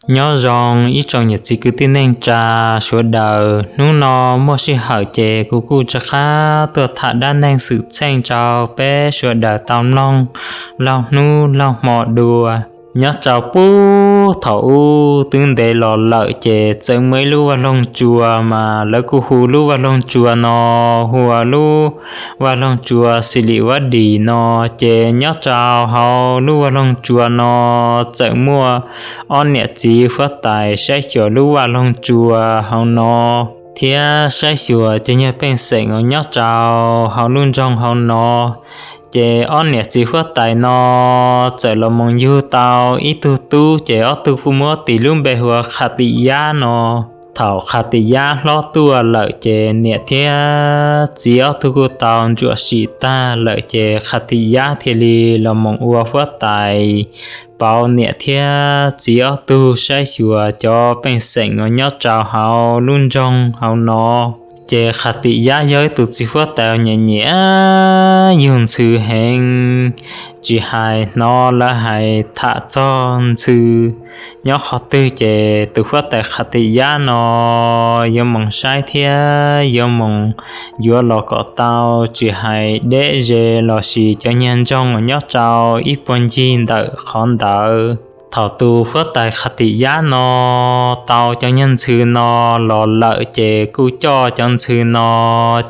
Nyob zoo ib tsoom niam txiv kwv tij neej tsa sawv daws, hnub no muaj sij hawm ces kuv kuj rov qab tuaj tham dab neeg xwm txheej rau peb sawv daws tau mloog laug hnub laug hmo dua. Nyob rau puag thaum ub twb ntev los lawm ces txawm muaj ib lub vaj loog tsua mas lawv kuj hu lub vaj loog tsua no hu ua lub vaj loog tsua Xim Lim Vab Dis no. Ces nyob rau hauv lub vaj loog tsua no txawm muaj ob niam txiv huab tais saib xyuas lub vaj loog tsua hauv no thiab saib xyuas cov nyuag pej xeem uas nyob rau hauv lub nroog hauv no. Ces ob niam txiv huab tais no txawm los mus yug tau ib tug tub, ces ob tug kuj muab tis lub npe hu ua Qha Tim Yab no. Thaum Qha Tim Yab hlob tuaj lawm ces niam thiab txiv ob tug kuj tau ntsuam sim tag lawm, ces Qha Tim Yab thiaj li los mus ua huab tais pauv niam thiab txiv ob tug saib xyuas cov pej xeem uas nyob rau hauv lub nroog hauv no. Ces Qha Tim Yab yog ib tus txiv huab tais nyiam nyiam yug ntxhw heev, tsis hais hnov lawv hais tham txog ntxhw nyob qhov twg ces tus huab tais Qha Tim Yab no yuav mus saib thiab yuav mus yuav los kom tau, tsis hais deb ze los sis cov nyuag ntsoog uas nyob rau ib puag ncig ntawm qhov ntawd. Thaum tus huab tais Qha Tim Yab no tau cov nyuag ntxhw no los lawm ces kuj coj cov ntxhw no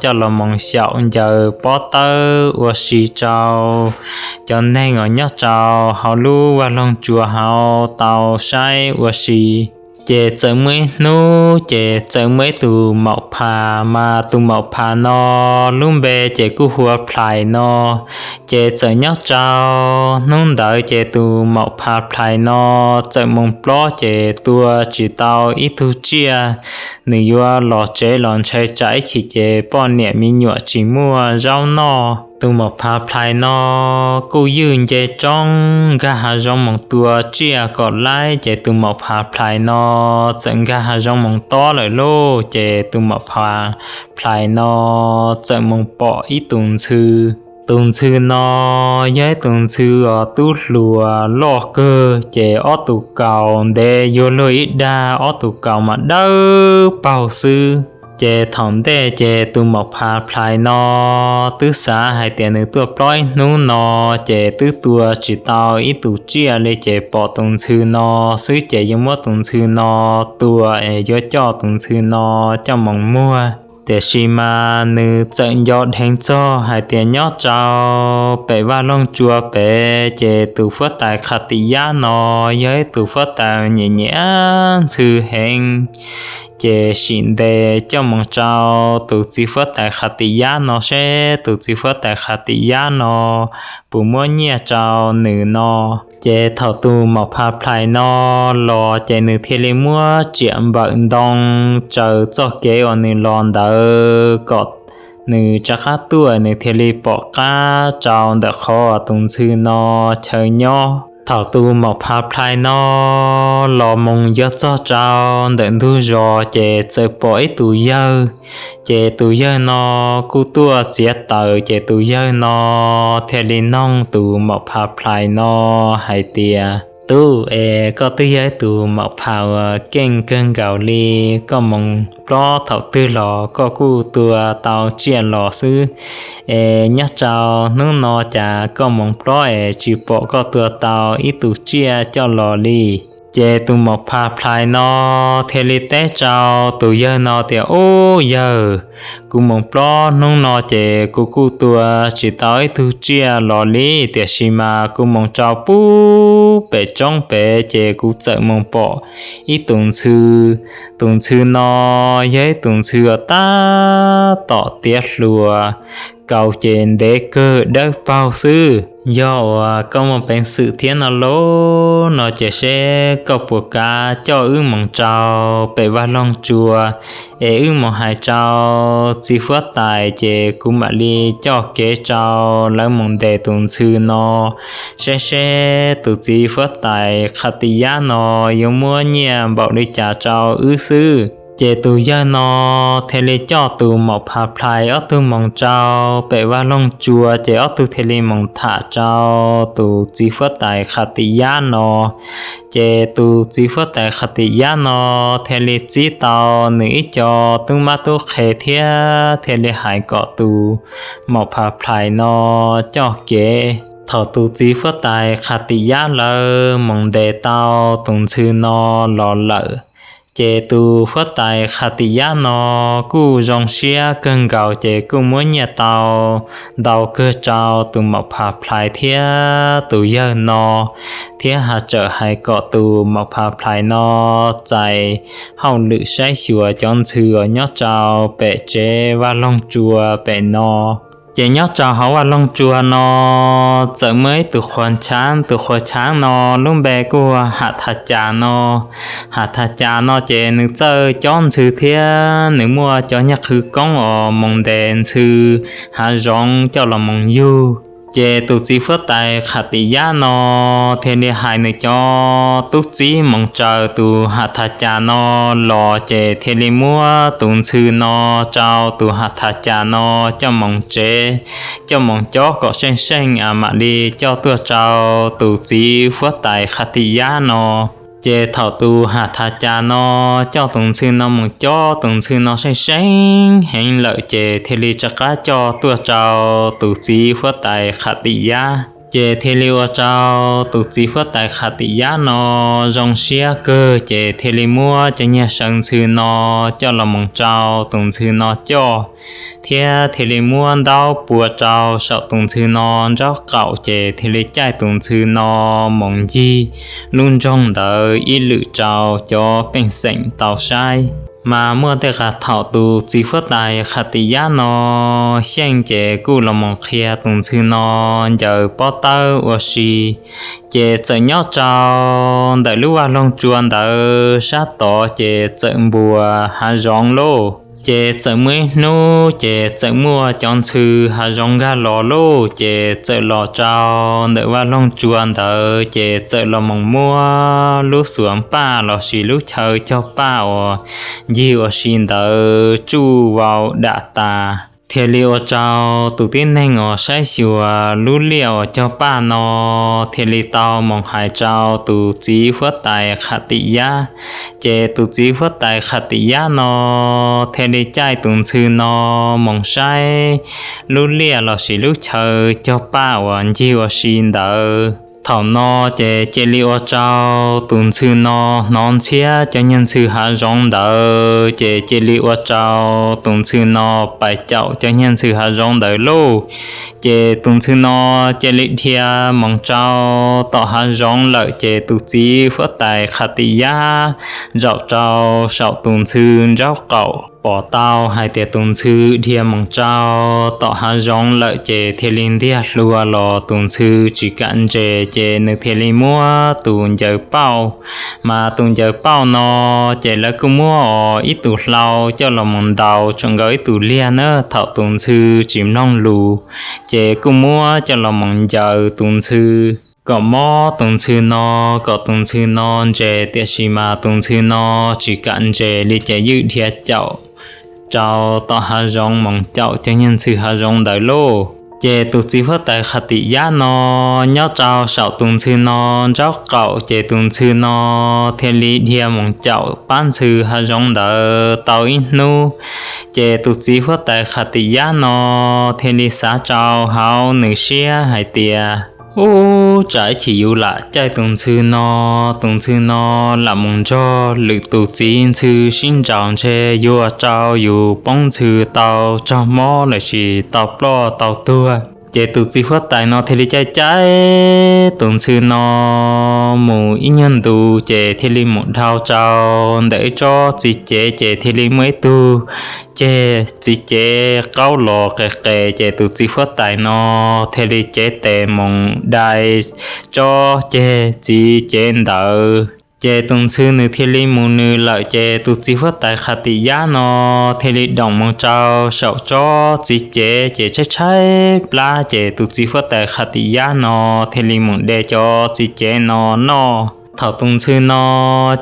coj los mus xyaum ncaws pob tawb ua si rau cov neeg uas nyob rau hauv lub vaj loog tsua hauv tau saib ua si. Ces txawm muaj ib hnub ces txawm muaj ib tus maum phas, mas tus maum phas no lub npe ces kuj hu ua Plhais no. Ces txawm nyob rau hnub ntawd ces tus maum phas Plhais no txawm mus plob ces tua tsis tau ib tug tsiaj, nws yuav los tsev los ntshai tsam ib chim ces poj niam me nyuam tsis muaj zaub noj. Tus maum phas Plhais no kuj ywj nce roob nkag hav zoov mus tua tsiaj kom laib, ces tus maum phas Plhais no txawm nkag hav zoov mus tob lawm lauj. Ces tus maum phas Plhais no txawm mus pom ib tus ntxhw. Tus ntxhw no yog ib tus ntxhw uas tub hluas loj kawg, ces ob tus kaus ntev yuav luag ib dag, ob tus kaus mas dawb paug xwb. Ces thaum ntej ces tus maum phas Plhais no twb xav hais tias nws tuaj plob ib hnub no ces twb tua tsis tau ib tus tsiaj li, ces pom tus ntxhw no xwb ces yuav muab tus ntxhw no tua es yuav coj tus ntxhw no coj mus muag. Tiam sis mas nws txawm nco dheev txog hais tias nyob rau pem vaj loog tsua pem ces tus huab tais Qha Tim Yab no yog ib tus huab tais nyiam nyiam ntxhw heev. Ces sim ntes coj mus rau tus txiv huab tais Qha Tim Yab no seb tus txiv huab tais Qha Tim Yab no puas muab nyiaj rau nws no. Ces thaum tus maum phas Plhais no los ces nws thiaj li muab riam npawm ntoo raws txoj kev uas nws los ntawd kom nws rov qab tuaj, nws thiaj li pom qab rau ntawm qhov tus ntxhw no chaw nyob. Thaum tus maum phas Plhais no los mus yuav txog rau ntawm ntug zos ces txawm pom ib tus yawg. Ces tus yawg no kuj tuaj txiav taws, ces tus yawg no thiaj li noog tus maum phas Plhais no hais tias, Tub, es koj twb yog ib tus maum phas uas keej kawg nkaus li, koj mus plob thaum twg los koj kuj tua tau tsiaj los xwb, es nyob rau hnub no cas koj mus plob es tsis pom koj tua tau ib tus tsiaj coj los li? Ces tus maum phas Plhais no thiaj li teb rau tus yawg no tias, Ub yawg, kuv mus plob hnub no ces kuv kuj tua tsis tau ib tug tsiaj los li, tiam sis mas kuv mus rau puag pem roob pem ces kuv txawm mus pom ib tus ntxhw. Tus ntxhw no yog ib tus ntxhw uas tab tom tiav hluas, kaus ces ntev kawg dawb paug xwb. Yog uas koj muaj peev xwm thiab no lauj, no ces seb koj puas kav coj wb mus rau pem vaj loog tsua, es wb mus hais rau txiv huab tais ces kuv mam li coj kev rau lawv mus ntes tus ntxhw no, seb seb tus txiv huab tais Qha Tim Yab no yuav muab nyiaj npaum li cas rau wb xwb. Ces tus yawg no thiaj li coj tus maum phav plhais ob tug moog rau pem vaj loog tsua, ces ob tug thiaj li moog tham rau tus txiv huab tais Qhas Tim Yab no. Ces tus txiv huab tais Qhas Tim Yab no thiaj li txib tau nws ib co tub mab tub qhe thiab thiaj li hais kom tus maum phav plhais no coj kev. Thaum tus txiv huab tais Qhas Tim Yab lawv moog ntes tau tus ntxhw no los lawm, ces tus huab tais Qhas Tim Yab no kuj zoo siab kawg nkaus, ces kuj muab nyiaj tau ntau kawg rau tus maum phav plhais thiab tus yawg no, thiab has tsawm hais kom tus maum phav plhais no txais hauj lwm saib xyuas cov ntxhw uas nyob rau pem tsev vaj loog tsua pem no. Ces nyob rau hauv vaj loog tsua no txawm muaj ib tug qhua tshaav, tus qhua tshaav no lub npe kuj Ham Thas Cas no. Ham Thas Cas no ces nws txawj cob ntxhw thiab nws muaj cov nyaj qhwv koob uas moog ntes ntxhw hav zoov coj los moog yug. Ces tus txiv huab tais Qhas Tim Yab no thiaj li hais nws cov tub txib moog raws tus Ham Thas Cas no los, ces thiaj li muab tus ntxhw no rau tus Ham Thas Cas no coj moog tsev, coj moog cob kom seej seej mam li coj tuaj rau tus txiv huab tais Qhas Tim Yab no. Ces thaum tus Ham Thas Cas no coj tus ntxhw no moog cob tus ntxhw no seej seej heev lawm, ces thiaj li rov qab coj tuaj rau tus txiv huab tais Qhas Tim Yab. Ces thiaj li ua rau tus txiv huab tais Qhas Tim Yab no zoo siab kawg, ces thiaj li muab cov nyaj sawv ntxhw no coj los moog rau tus ntxhw no coj, thiab thiaj li muab ntaub pua rau saum tus ntxhw no nraub qaum, ces thiaj li caij tus ntxhw no moog ncig lub nroog ntawd ib lwm rau cov pej xeem tau saib. Mas muaj tej qas thaum tus txiv huab tais Qhas Tim Yab no xyeej, ces kuj los moog qhia tus ntxhw no ncaws pob tawb ua si. Ces txawm nyob rau ntawm lub vaj loog tsua ntawd sab tod, ces txawm npuas hav zoov lauj. Ces txawm muaj ib hnub, ces txawm muaj cov ntxhw hav zoov nkag los lauj, ces txawm los rau ntawm vaj loog tsua ntawd, ces txawm los moog muab lub xuas paj lossis lub chaw cog paj uas ncig ua si ntawd tsuj vau dam tas. Thiaj li ua rau tus tib neeg uas saib xyuas lub liaj uas cog paj no thiaj li tau moog hais rau tus txiv huab tais Qhas Tim Yab. Ces tus txiv huab tais Qhas Tim Yab no thiaj li caij tus ntxhw no moog saib lub liaj lossis lub chaw cog paj uas ncig ua si ntawd. Thaum no ces cia li ua rau tus ntxhw no hnov ntxhiab cov nyaj ntxhw hav zoov ntawd, ces cia li ua rau tus ntxhw no pais caum cov nyaj ntxhw hav zoov ntawd lauj. Ces tus ntxhw no cia li dhia moog rau tom hav zoov lawm, ces tus txiv huab tais Qhas Tim Yab zaum rau saum tus ntxhw nraub qaum, pom tau hais tias tus ntxhw dhia moog rau tom hav zoov lawm, ces thiaj li ntiag hlua los tus ntxhw tsis kam ntses, ces nws thiaj li muab tus ncaws pauj. Mas tus ncaws pauj no ces lawv kuj muab os ib tug hlau coj los moog ntaus tsoom nkaus ib tug liag na, thaum tus ntxhw tsis mloog lus, ces kuj muab coj los moog ncaws tus ntxhw kom mob tus ntxhw no, kom tus ntxhw no ntses, tiam sis mas tus ntxhw no tsis kam ntses li, ces ywj dhia caum rau tom hav zoov moog caum cov nyaj ntxhw hav zoov ntawd lauj. Ces tus txiv huab tais Qhas Tim Yab no nyob rau saum tus ntxhw no nraub qaum, ces tus ntxhw no thiaj li dhia moog caum pab ntxhw hav zoov ntawd tau ib hnub. Ces tus txiv huab tais Qhas Tim Yab no thiaj li xav rau hauv nws siab hais tias, ub, tsam ib chim yus lam caij tus ntxhw no, tus ntxhw no lam moog nrog lwm tus txiv ntxhw sib nraus ntshe yuav rau yus poob ntxhw tau raug mob lossis tau ploj tau tuag. Ces tus txiv huab tais no thiaj li caij caij tus ntxhw no mus ib nyuag ntu, ces thiaj li mus dhau rau ntawm ib tsob txiv cev, ces thiaj li muaj ib tug ceg txiv cev qaub los qes qes, ces tus txiv huab tais no thiaj li cev tes mus dai tsob ceg txiv cev ntawd. Ces tus ntxhw nws thiaj li mus nws lawm, ces tus txiv huab tais Qhas Tim Yab no thiaj li doom mus rau saum tsob txiv cev, ces tshaib tshaib plab, ces tus txiv huab tais Qhas Tim Yab no thiaj li mus de cov txiv cev no noj. Thaum tus ntxhw no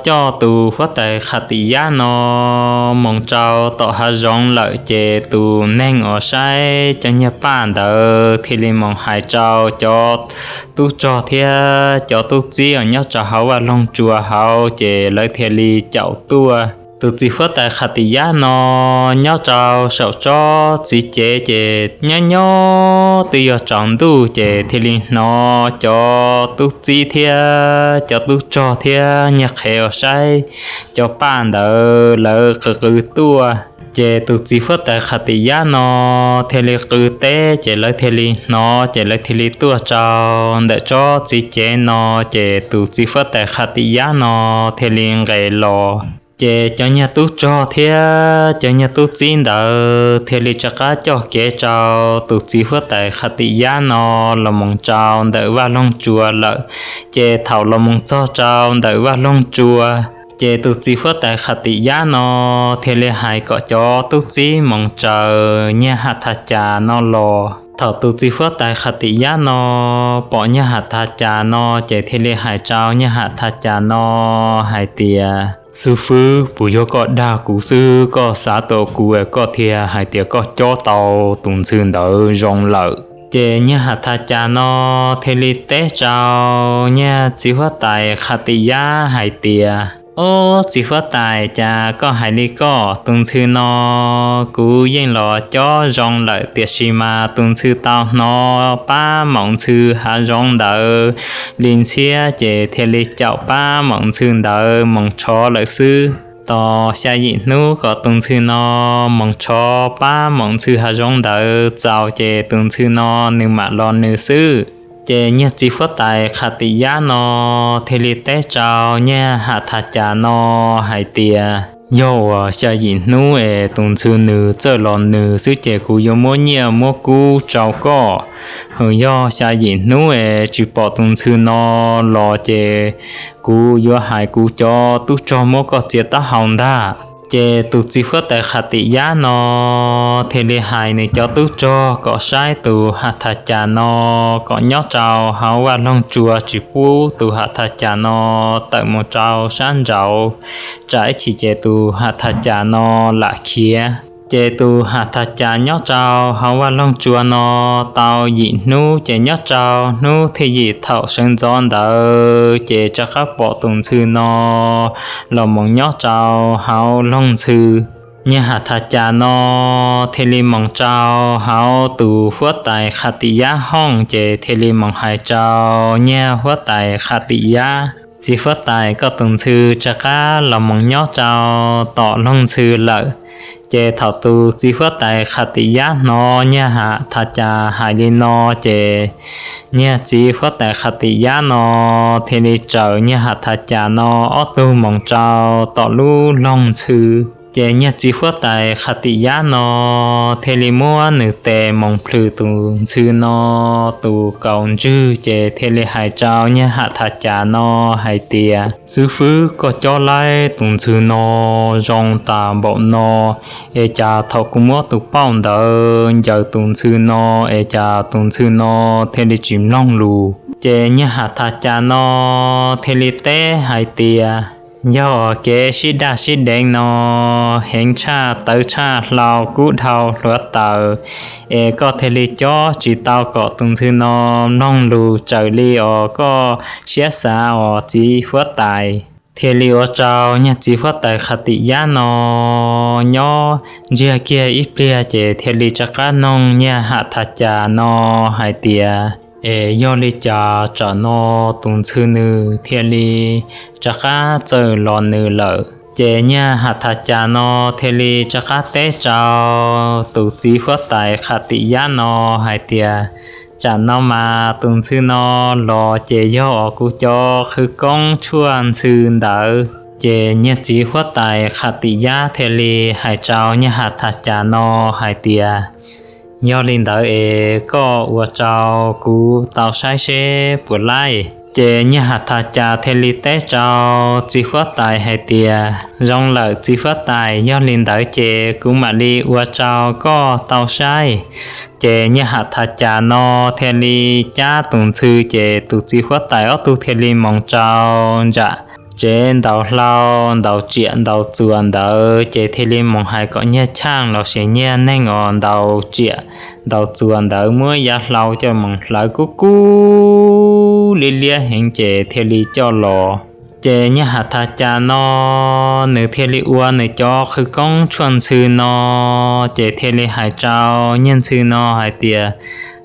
coj tus huab tais Qhas Tim Yab no moog rau tom hav zoov lawm ces tus neeg uas saib cov nyuag paj ntawd thiaj li moog hais rau cov tub rog thiab cov tub txib uas nyob rau hauv vaj loog tsua hauv ces lawv thiaj li caum tuaj. Tus txiv huab tais Qhas Tim Yab no nyob rau saum tsob txiv cev ces nyob nyob twb yuav tsaus ntuj ces thiaj li hnov cov tub txib thiab cov tub rog thiab nyuag qhev uas saib cov paj ntawd lawv qw qw tuaj. Ces tus txiv huab tais Qhas Tim Yab no thiaj li qw teb ces lawv thiaj li hnov ces lawv thiaj li tuaj rau ntawm tsob txiv cev no. Ces tus txiv huab tais Qhas Tim Yab no thiaj li nqes los ces cov nyuag tub rog thiab cov nyuag tub txib ntawd thiaj li rov qab coj kev rau tus txiv huab tais Qhas Tim Yab no los mus rau ntawm vaj loog tsua lawm. Ces thaum los mus txog rau ntawm vaj loog tsua ces tus txiv huab tais Qhas Tim Yab no thiaj li hais kom cov tub txib mus raws nyuag Has Thas Cas no los. Thaum tus txiv huab tais Qhas Tim Yab no pom nyuag Has Thas Cas no ces thiaj li hais rau nyuag Has Thas Cas no hais tias, Xib fwb, puas yog koj dag kuv xwb, koj xav tau kuv es koj thiaj hais tias koj cob tau tus ntxhw ntawd zoo lawm? Ces nyuag Has Thas Cas no thiaj li teb rau nyuag txiv huab tais Qhas Tim Yab hais tias, Ob, txiv huab tais, cas koj hais li koj? Tus ntxhw no kuv yeej los cob zoo lawm, tiam sis mas tus ntxhw tau hnov pab maum ntxhw hav zoov ntawd li ntxhiab ces thiaj li caum pab maum ntxhw ntawd mus tshov lawm xwb. Tos xya yim hnub kom tus ntxhw no mus tshov pab maum ntxhw hav zoov ntawd txaus ces tus ntxhw no nws mam los nws xwb. Ces nyuag txiv huab tais Qhas Tim Yab no thiaj li teb rau nyuag Has Thas Cas no hais tias, Yog uas xya yim hnub es tus ntxhw nws txawj los nws xwb ces kuv yuav muab nyiaj muab kub rau koj. Hos yog xya yim hnub es tsis pom tus ntxhw no los ces kuv yuav hais kuv cov tub rog muab koj txiav taub hau ntag. Ces tus txiv huab tais Qhas Tim Yab no thiaj li hais nws cov tub rog kom saib tus Has Thas Cas no kom nyob rau hauv vaj loog tsua tsis pub tus Has Thas Cas no tawm mus rau sab nraud, tsam ib chim ces tus Has Thas Cas no lam khiav. Ces tus Has Thas Cas nyob rau hauv vaj loog tsua no tau yim hnub ces nyob rau hnub thib yim thaum sawv ntxov ntawd ces rov qab pom tus ntxhw no los mus nyob rau hauv loog ntxhw. Nyuag Has Thas Cas no thiaj li mus rau hauv tus huab tais Qhas Tim Yab hooj ces thiaj li mus hais rau nyuag huab tais Qhas Tim Yab, Txiv huab tais, koj tus ntxhw rov qab los mus nyob rau tom loog ntxhw lawm. Ces thaum tus txiv huab tais Qhas Tim Yab hnov nyuag Has Thas Cas hais li no ces nyuag txiv huab tais Qhas Tim Yab no thiaj li raws nyuag Has Thas Cas no ob tug mus rau tom lub loog ntxhw. Ces nyuag txiv huab tais Qhas Tim Yab no thiaj li muab nws tes mus plhws tus ntxhw no tus kaus ntswg ces thiaj li hais rau nyuag Has Thas Cas no hais tias, Xib fwb, koj cob laib tus ntxhw no zoo tas npaum no, es cas thaum kuv muab tus pauj ntawd ncaws tus ntxhw no es cas tus ntxhw no thiaj li tsis mloog lus? Ces nyuag Has Thas Cas no thiaj li teb hais tias, Yog kev sib daj sib deev no heev tshaj tawv tshaj hlau kub dhau hluav taws, es koj thiaj li cob tsis tau kom tus ntxhw no mloog lus raws li os koj siab xav os txiv huab tais. Thiaj li ua rau nyuag txiv huab tais Qhas Tim Yab no nyob ntsiag kiag ib pliag ces thiaj li rov qab noog nyuag Has Thas Cas no hais tias, Es yog li cas tsam no tus ntxhw nws thiaj li rov qab txawj los nws lawm? Ces nyuag Has Thas Cas no thiaj li rov qab teb rau tus txiv huab tais Qhas Tim Yab no hais tias, Tsam no mas tus ntxhw no los ces yog os kuv cov qhwv koob tshuaj ntxhw ntawd. Ces nyuag txiv huab tais Qhas Tim Yab thiaj li hais rau nyuag Has Thas Cas no hais tias, Yog li ntawd es koj ua rau kuv tau saib seb puas laij. Ces Nyiaj Has Thas Cas thiaj li teb rau txiv huab tais hais tias, Zoo lawm txiv huab tais, yog li ntawd ces kuv mam li ua rau koj tau saib. Ces Nyiaj Has Thas Cas no thiaj li cab tus ntxhw, ces tus txiv huab tais ob tug thiaj li moog rau nram tsev ntaus hlau, ntaus riam ntaus txuas ntawd, ces thiaj li moog hais kom Nyiaj Chaj los sis Nyiaj Neeg os ntaus riam ntaus txuas ntawd muab yav hlau coj moog hlawv kub kub liab liab heev ces thiaj li coj los. Ces Nyiaj Has Thas Cas no nws thiaj li ua nws cov qhwv koob tshuaj ntxhw no, ces thiaj li hais rau Nyiaj Ntxhw no hais tias,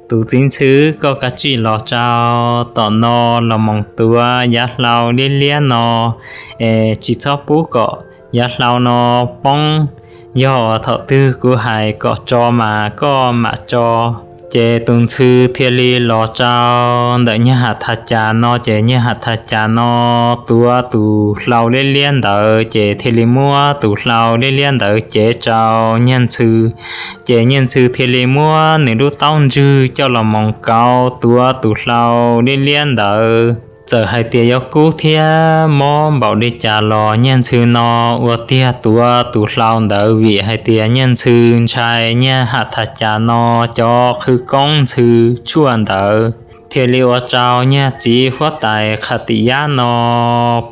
Tus txiv ntxhw, koj kav tsij los rau tom no los moog tuav yav hlau liab liab no es tsis txhob pub kom yav hlau no poob. Yog thaum twg kuv hais kom tso mas koj mam tso. Ces tus ntxhw thiaj li los rau ntawm Nyiaj Has Thas Cas no, ces Nyiaj Has Thas Cas no tuav tus hlau liab liab ntawd, ces thiaj li muab tus hlau liab liab ntawd cev rau Nyiaj Ntxhw. Ces Nyiaj Ntxhw thiaj li muab nws lub taub ntswg coj los moog kauv tuav tus hlau liab liab ntawd. Txawm hais tias yuav kub thiab mob npaum li cas los Nyiaj Ntxhw no ua tiag tuav tus hlau ntawd, vim hais tias Nyiaj Ntxhw ntshai Nyiaj Has Thas Cas no cov qhwv koob ntxhw tshuaj ntawd. Thiaj li ua rau Nyiaj txiv huab tais Qhas Tim Yab no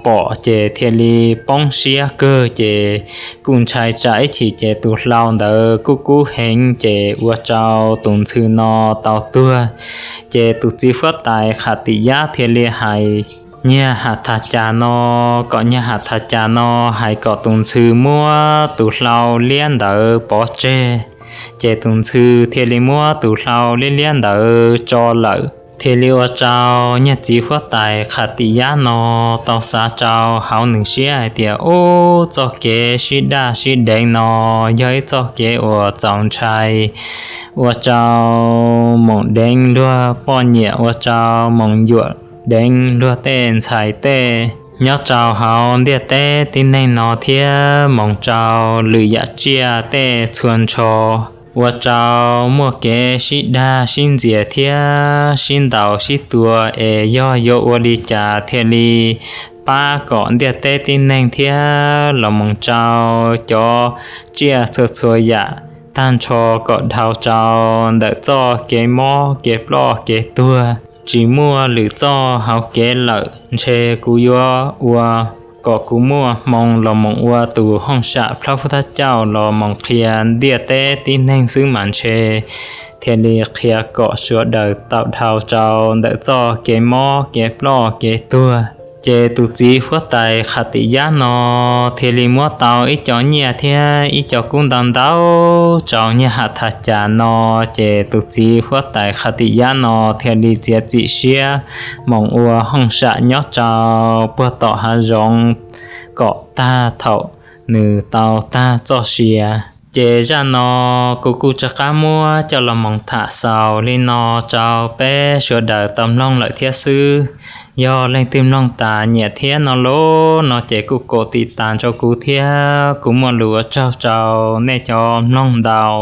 pom ces thiaj li poob siab kawg, ces kuj ntshai tsam ib chim ces tus hlau ntawd kuj kub heev, ces ua rau tus ntxhw no tau tuag. Ces tus txiv huab tais Qhas Tim Yab thiaj li hais Nyiaj Has Thas Cas no kom Nyiaj Has Thas Cas no hais kom tus ntxhw muab tus hlau liab ntawd pov tseg. Ces tus ntxhw thiaj li muab tus hlau liab liab ntawd tso lawm, thiaj li ua rau Nyiaj txiv huab tais Qhas Tim Yab no tau xav rau hauv nws siab hais tias, Ub, txoj kev sib daj sib deev no yog ib txoj kev uas txaus ntshai, ua rau moom deev luag poj niam, ua rau moom yuam deev luag tej ntxhais tej nyob rau hauv ntiaj teb tib neeg no thiab moom rau lwm yam tsiaj tej txhua nrho, ua rau muaj kev sib daj sib ntxias thiab sib ntaus sib tua, es yog yuav ua li cas thiaj li pab kom ntiaj teb tib neeg thiab los moom rau cov tsiaj txhua txhua yam tag nrho kom dhau rau ntawm txoj kev mob kev ploj kev tuag, tsis muaj lwm txoj hauv kev lawm, ntshe kuv yuav ua kom kuv muaj hmoo los moom ua tus hooj sam plab hub thab cauj los moom qhia ntiaj teb tib neeg xwb mas ntshe thiaj li qhia kom sawv daws tau dhau rau ntawm txoj kev mob kev ploj kev tuag. Ces tus txiv huab tais Qhas Tim Yab no thiaj li muab tau ib co nyiaj thiab ib co kub ntau ntau rau Nyiaj Has Thas Cas no. Ces tus txiv huab tais Qhas Tim Yab no thiaj li txiav txim siab moom ua hooj sam nyob rau puag tom hav zoov kom tag thaum nws tau tag txoj sia. Ces zaj no kuv kuj rov qab muab coj los moog tham xaus li no rau peb sawv daws tau mloog lawm thiab xwb. Yog leej twg mloog tas nyiam thiab no los no ces kuj kom tim tas rau kuv thiab. Kuv muaj lus ua tsaug rau nej cov mloog ntau.